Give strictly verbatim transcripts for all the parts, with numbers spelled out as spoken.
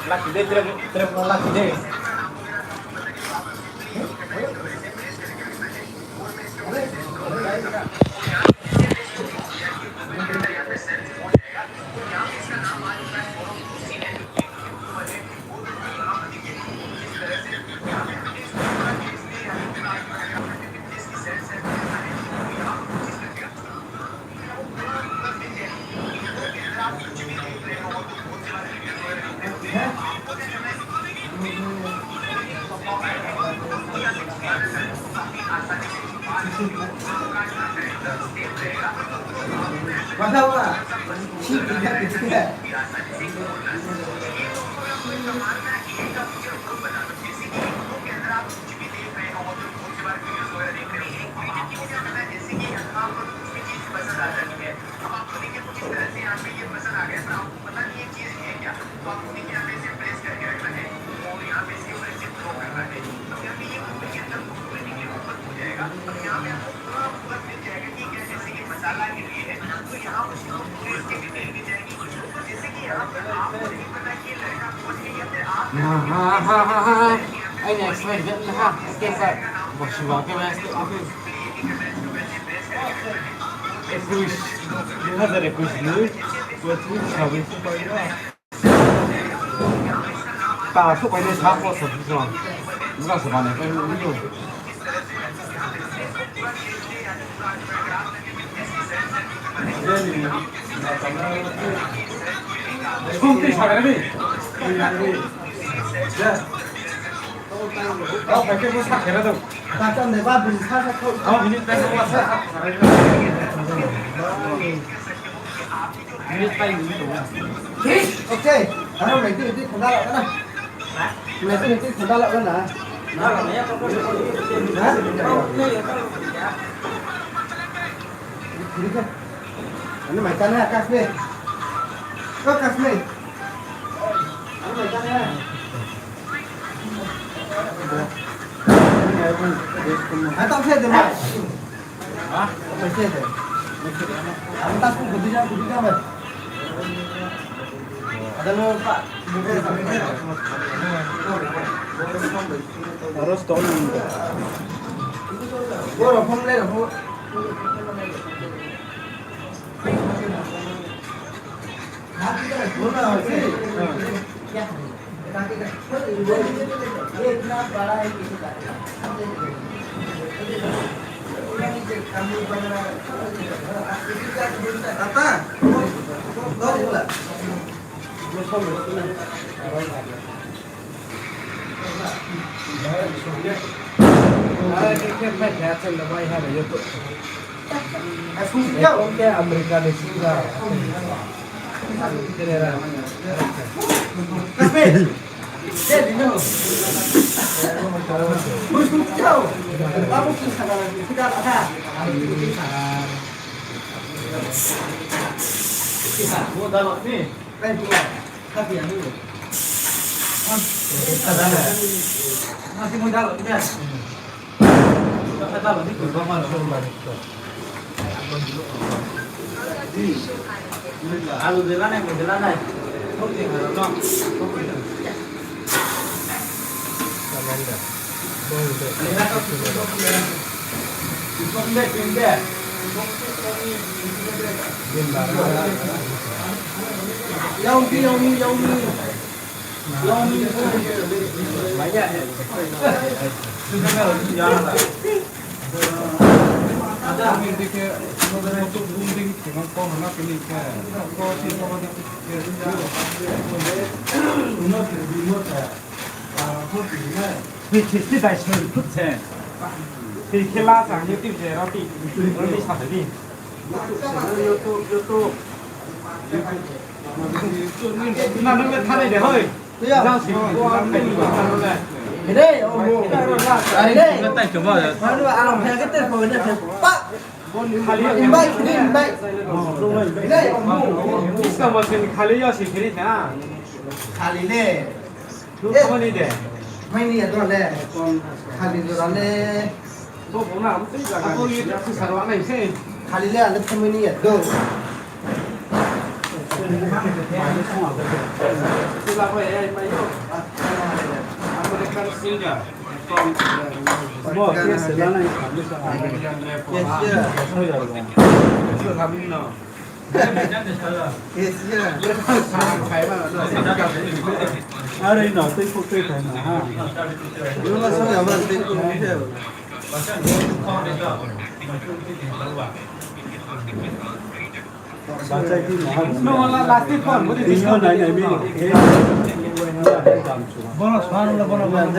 Laki de, trip, trip laki de. Aini explain khe ha, okay sir. Bo siba khe ma explain khe. Ekuis, dui hazar ekuis ni, ekuis sabis pai na. Ta souhphai nai sa ko sa bujang. Bujang se manai pai nai. Sum ti sa nai ni. Kau phai khe bo sa khe ra dong. Kacham de ba bini sa sa kau. Kau bini sa sa sa. Minute pai ni tong. Okay. Aro nai ti ti khanda la na. Nai ti ti khanda la na. Ha? Ani mai ta na Kasmi. Ko Kasmi. Ani mai ta na. Atau saya dengar. Aro stone ni. America ni singer. Alu de la nai, de la nai. Yao mi, yao mi, yao mi. Ni khisti dai soi phut se. Tei khe la sa YouTube se roti. Roti sa di. YouTube, YouTube. Na nung le thanai de hoi. Jang si. Ini, oh, ini. Ini tai coba ya. Manu alam saya kita kau ini pa. Khali invite, khali invite. Ini, oh. Islam masih khali ya si khali na. Khali le. Lu kau ni de. Mai ni ya tu le. Khali tu le. Bo bo na, bo tei jaga. Abo YouTube se sarwa nai se. Khali le ale phone ni ya do. Bo ke se la nai sa ni sa. Yes, yeah. Are no, tei phuk tei thai na ha. Bachai di na ha. No, la, last phone, bo di discount nai nai mi. Bono swan la, bono, bono.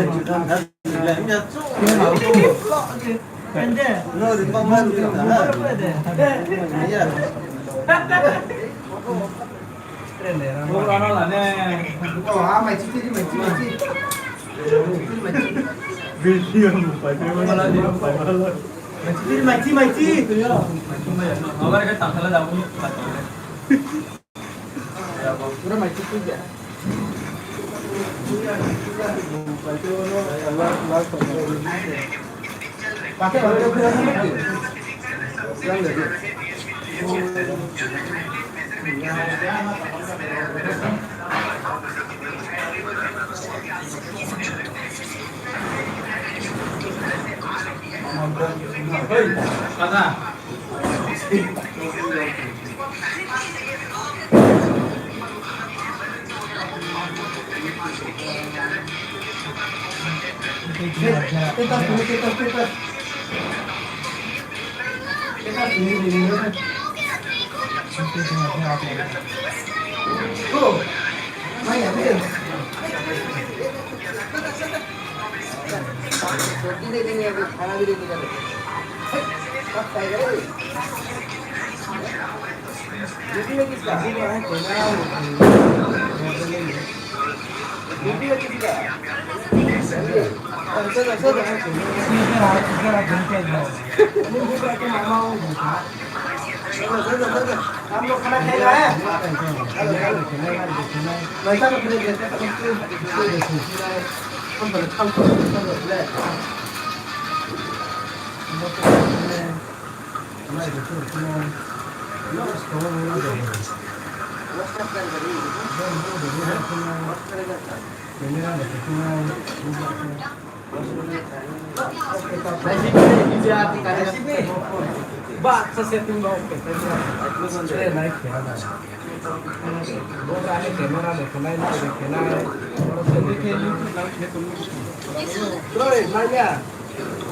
Oi, manya.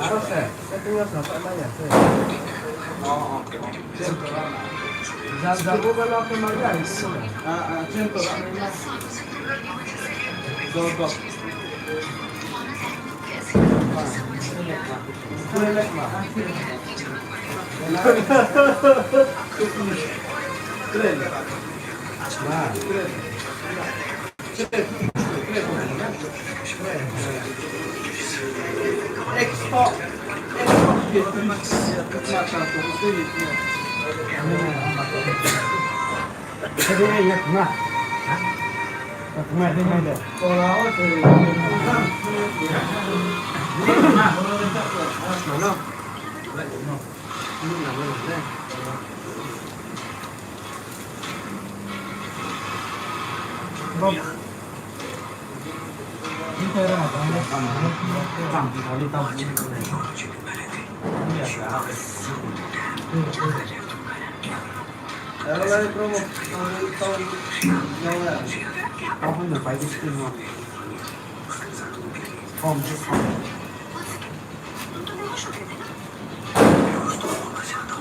Aro se, setting o sa manya se. Jang jang bo ba no khe manya. Ah, ah, chen to. Go, go.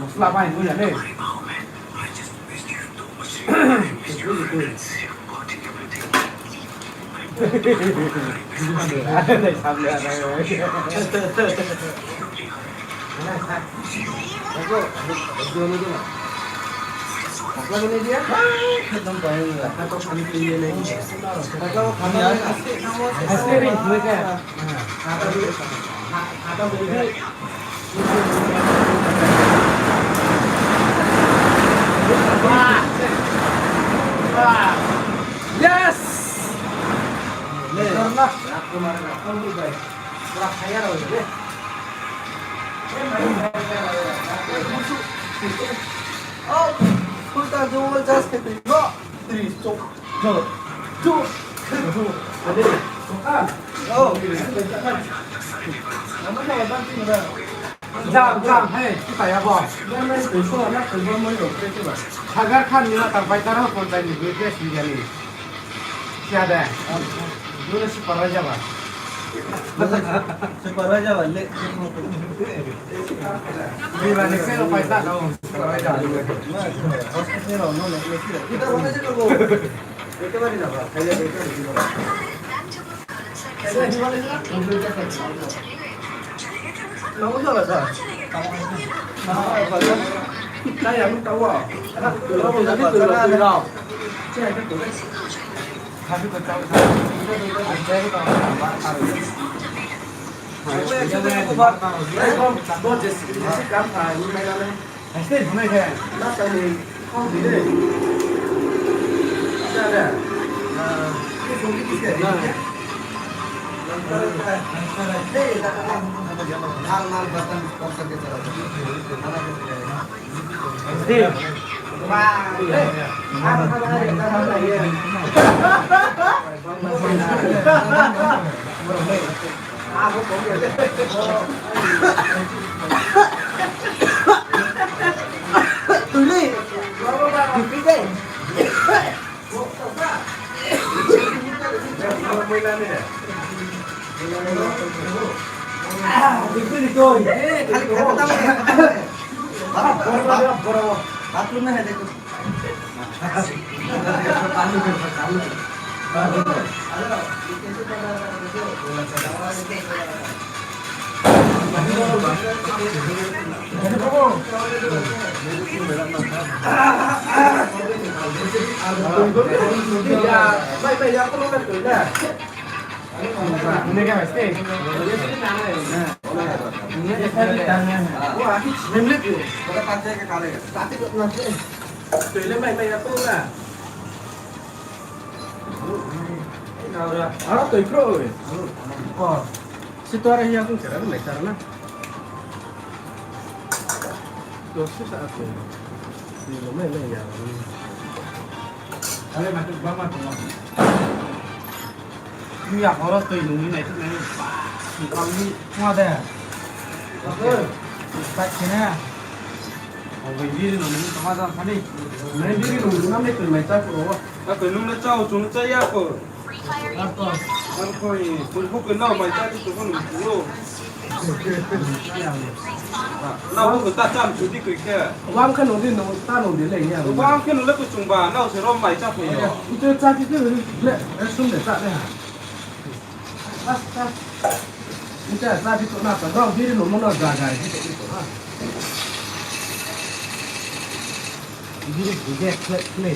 Mosla bai, buya le. Yes! Oh, full time jong just khe twi no. Three, two, two, two. Oh. Jam, jam, hey, kita ya bo. Sagar Khan ni na tang pai taro phone tai ni request ni jani. Siya de. Dulu supervisor ba. Supervisor ba le. Bimani khe no pai ta no. Supervisor. Hospital no le le. Kita mana sih kau? Kita mana nak? Kaya kita di mana? Aro toi phro. Oh. Si to aro hiya kung sera nai sara na. To si sa ko. Ni lo mai mai ya. Ale ma tu ba ma tu. Ni ya aro toi nung ni nai tu nai. Ba. Ni kang ni ma de. Ba kene. Abo biri nung ni ma da sani. Nai biri nung ni nai tu mai ta ko. Ako nung le chao, chung le chaya ko. Ako, ako, chung bo ke nao mai chari chung bo nung chung lo. Nao bo ke ta cham chung di koi khe. Wang khe nung di nung ta nung di le ya. Wang khe nung le ko chung ba, nao se rom mai cha phai yo. Ito cha di le, le sum de cha de ha. Bas, bas. Ito cha di to na ta, dong biri nung mo na ga ga di to ha. Biri di de khle khle.